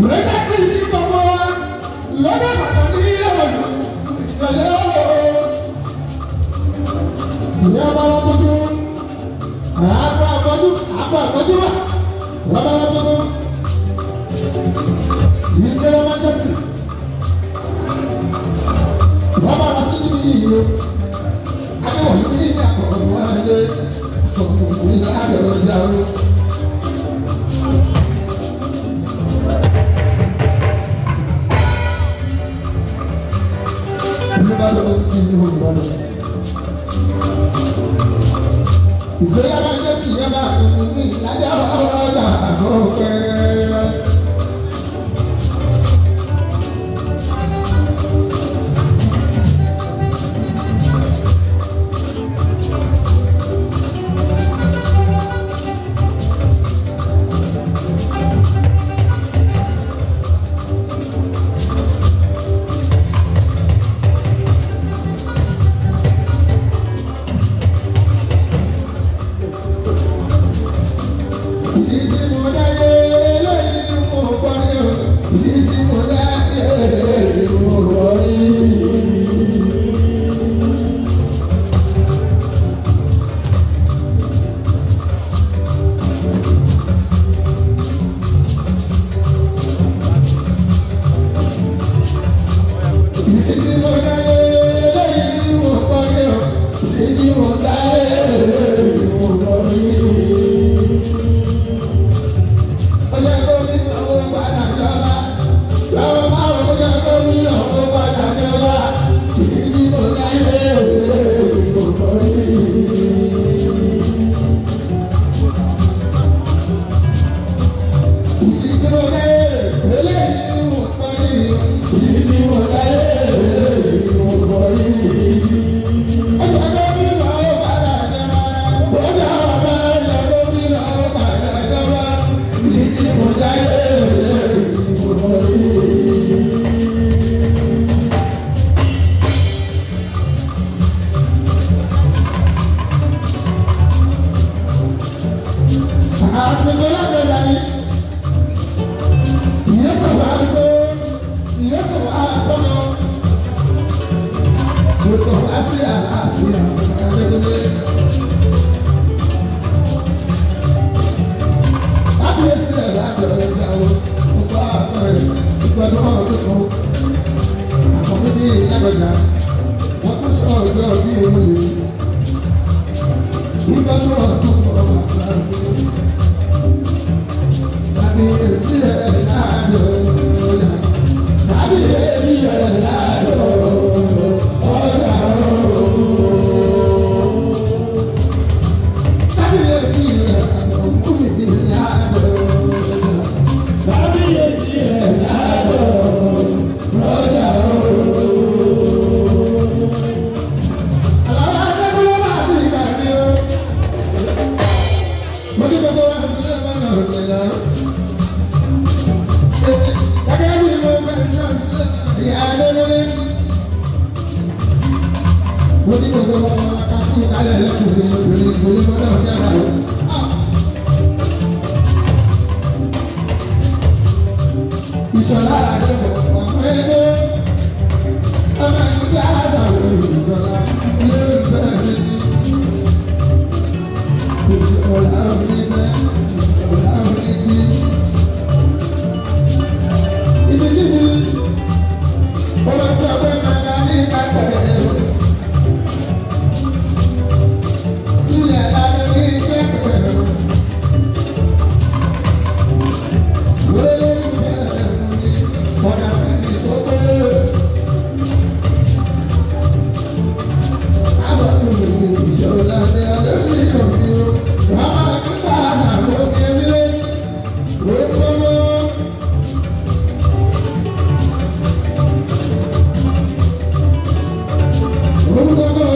Lọ́jọ́ kí n ti gbogbo wa lọ́dọ̀ bàtà ní ọ̀nà ìrọ̀lẹ́ ooo. Ìyá bá wá tuntun, àgbà àgbọ̀dú àgbà àgbọ̀dú wà, ìyá bá wá tuntun. Ìṣẹ́lẹ̀ máa ń jẹ́sì. Ìyá bá wá sí ibi yìí o. Adéwọ̀lú ní ìyàpọ̀ ọ̀gbọ̀n adé, ọ̀gbọ̀n ìlà àgbẹ̀ ọjà o. Ìgbéyàwó ilé sì yẹ bá ní ìlàjà ọjà àgọ́fẹ́. Orúkọ